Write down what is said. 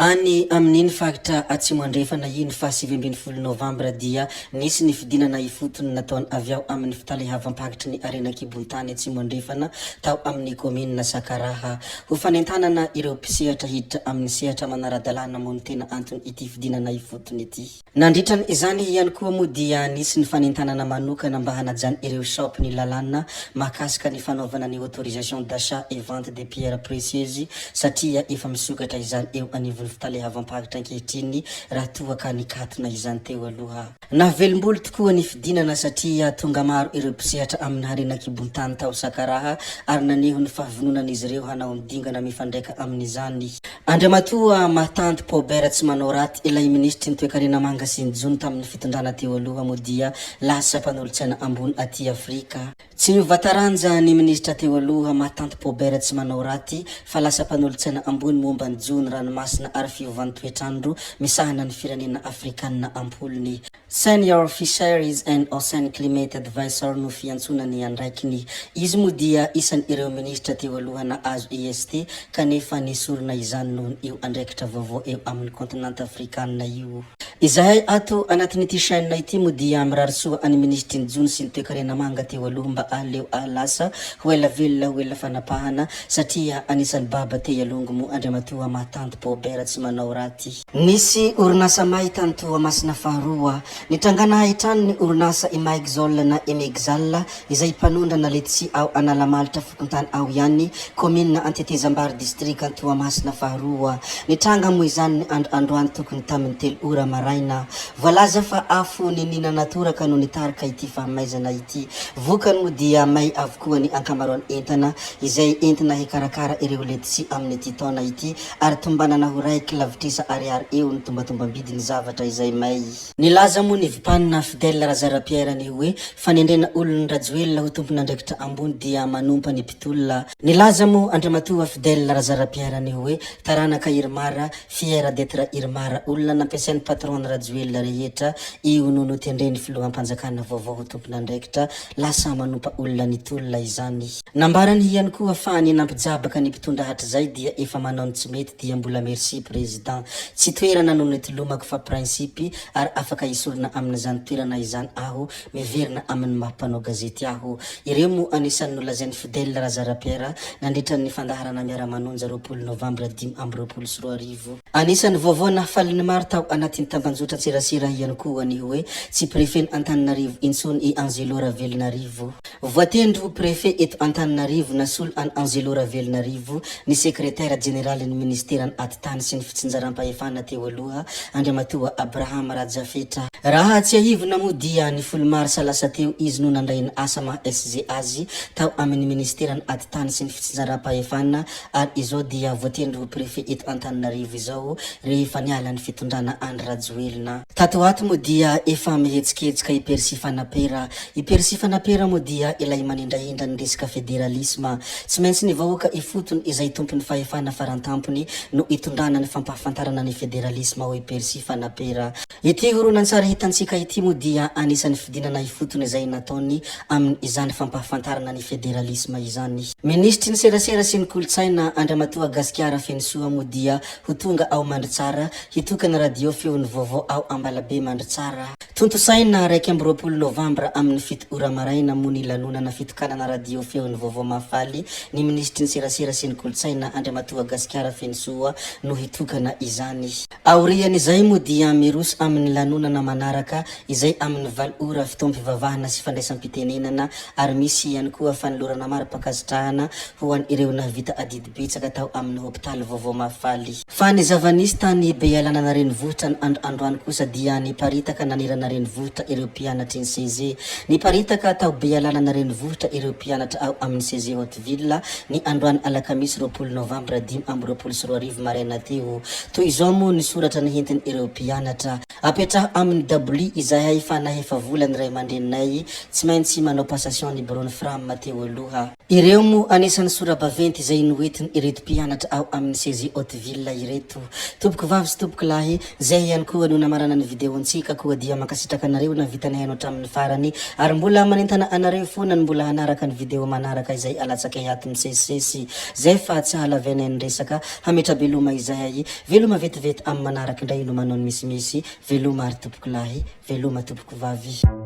Any amin'iny faritra Atsimo Andrefana iny faha 19 novambra dia nisy ny fidinana ifotony nataony avy ao amin'ny fitalehavam-paritry ny harena an-kibon-tany Atsimo Andrefana tao amin'ny kaominina Sakaraha. Ho fanentanana ireo mpisehatra hiditra amin'ny sehatra manara-dalàna moa no tena antony ity fidinana ifotony ity. Nandritra izany ihany koa moa dia nisy ny fanentanana manokana mba hanajan'ireo shop ny lalàna mahakasika ny fanaovana ny autorisation d'achat et vente des pierres précieuses satria efa misokatra izany eo anivon'ny fitalehavam-paritra ankehitriny raha toa ka nikatona izany teo aloha. Nahavelom-bolo tokoa ny fidinana satria tonga maro ireo mpisehatra amin'ny harena an-kibon-tany tao Sakaraha ary naneho ny fahavononan'izy ireo hanao ny dingana mifandraika amin'izany. Andriamatoa Mahatanty Paubert Tsimanaoraty, ilay minisitry ny toekarena manga sy ny jono tamin'ny fitondrana teo aloha moa dia lasa mpanolotsaina ambony aty Afrika. Tsy niova taranja ny minisitra teo aloha Mahatanty Paubert Tsimanaoraty fa lasa mpanolotsaina ambony momba ny jono, ranomasina ary fiovan'ny toetr'andro misahana ny firenena afrikanina am-polony. Senior Fisheries and Ocean Climate Advisor no fiantsoana ny andraikiny. Izy moa dia isan' ireo minisitra teo aloha nahazo IST kanefa nesorina izany noho io andraikitra vaovao eo amin'ny kaontinanta afrikanina io. Izahay ato anatin'ity chaîne ity moa dia mirary soa an'i minisitry ny jono sy ny toekarena manga teo aloha mba aleo lasa ho ela velona ho ela fanapahana satria anisan'ny baba te hialongo moa Andriamatoa Mahatanty Paubert tsy manao raty. Nisy orinasa may tany Toamasina faharoa. Nitrangana hain-trano ny orinasa Imaexol na Emexal izay mpanondrana letisia ao Analamalitra fokontany ao ihany, kaominina Antetezambary distrikan'i Toamasina faharoa. Nitranga moa izany ny andro androany tokony tamin'ny telo ora maraina. Voalaza fa afo niniana natoraka no nitarika ity fahamaizana ity. Vokany moa dia may avokoa ny ankamaroan'ny entana izay entina hikarakara ireo letisia amin'ity taona ity ary tombanana ho raiky lavitrisa ariary eo ny tombatombam-bidin'ny zavatra izay may. Nilaza moa ny Vpan Fidèle Razarapiera ny hoe fanendrena olon'i Rajoelina ho tompon'andraikitra ambony dia manompa ny mpitolona. Nilaza moa Andriamatoa Fidèle Razarapiera ny hoe taranaka Irmar, fier d'etre Irmar, olona nampiasain'ny patron-n'i Rajoelina rehetra io no notendren'ny filoham-panjakana vaovao ho tompon'andraikitra, lasa manompa olona nitolona izany. Nambarany ihany koa fa ny nampijabaka ny mpitondra hatrizay dia efa manao ny tsy mety dia mbola merci président. Tsy toerana no nitolomako fa principe ary afaka hisorona amin'izany toerana izany aho miverina amin'ny maha mpanao gazety aho. Ireo moa anisan'ny nolazain'i Fidèle Razarapiera nandritra ny fandaharana Miara-manonja 20 novambra 2025. Anisan'ny vaovao nahafaly ny maro tao anatin'ny tambanjotran-tserasera ihany koa ny hoe tsy prefen'Antananarivo intsony i Angelo Ravelonarivo. Voatendry ho Préfet eto Antananarivo nasolo an'i Angelo Ravelonarivo ny Sekretera Jeneralin'ny Ministeran'ny Atitany sy ny Fitsinjaram-pahefana teo aloha, Andriamatoa Abraham Rajafetra. Raha tsiahivina moa dia ny folo marsa lasa teo izy no nandray ny asa maha SG azy tao amin'ny Ministeran'ny Atitany sy ny Fitsinjaram-pahefana ary izao dia voatendry ho Préfet eto Antananarivo izao rehefa niala ny fitondrana Andry Rajoelina. Tato ho ato moa dia efa mihetsiketsika i Percy Fanapera. I Percy Fanapera moa dia ilay manindrahindra ny resaka federalisma. Tsy maintsy ny vahoaka ifotony izay tompon'ny fahefana farantampony no itondrana ny fampahafantarana ny federalisma hoy Percy Fanapera. Ity horonantsary hitantsika ity moa dia anisan'ny fidinana ifotony izay nataony amin'izany fampahafantarana ny federalisma izany. Minisitry ny serasera sy ny kolontsaina Andriamatoa Gasikara Fenosoa moa dia ho tonga ao Mandritsara Hitokana radio feon'ny vaovao ao Ambalabe Mandritsara. Tontosaina 21 novambra amin'ny 7 ora maraina moa ny lanonana fitokanana radio feon'ny vaovao Mahafaly ny minisitry ny serasera sy ny kolontsaina Andriamatoa Gasikara Fenosoa no hitokana izany. Aorian'izay moa dia miroso amin'ny lanonana manaraka izay amin'ny 8 ora fotoam-pivavahana sy fandraisam-pitenenana ary misy ihany koa fanolorana mari-pankasitrahana ho an'ireo nahavita adidy betsaka tao amin'ny hopitaly vaovao Mahafaly. Fa ny zava-nisy tany Bealanana renivohitra ny andro androany kosa dia niparitaka nanerana renivohitra ireo mpianatry ny Ceg. Niparitaka tao Bealanana renivohitra ireo mpianatra ao amin'ny Ceg Haute Ville ny androany alakamisy 20 novambra 2025 maraina teo. Toy izao moa ny soratra nihentiny ireo mpianatra. Apetraho amin'ny dabilio izahay fa nahefa vola ny ray aman-dreninay tsy maintsy manao passation ny biraon'ny Fram teo aloha. Ireo moa anisan'ny sora-baventy izay noentin' ireto mpianatra ao amin'ny Ceg Haute Ville ireto. Tompoko vavy sy tompoko lahy, izay ihany koa. tokoa no namarana ny vidéo-ntsika koa dia mankasitraka anareo nahavita nihaino hatramin'ny farany ary mbola manentana anareo foana ny mbola hanaraka ny vidéo manaraka izay alatsakay ato misesisesy zay fa tsy hahalavianay ny resaka hametra-beloma izahay veloma vetivety amin'ny manaraka indray no manao ny misimisy veloma ary tompokolahy veloma tompokovavy.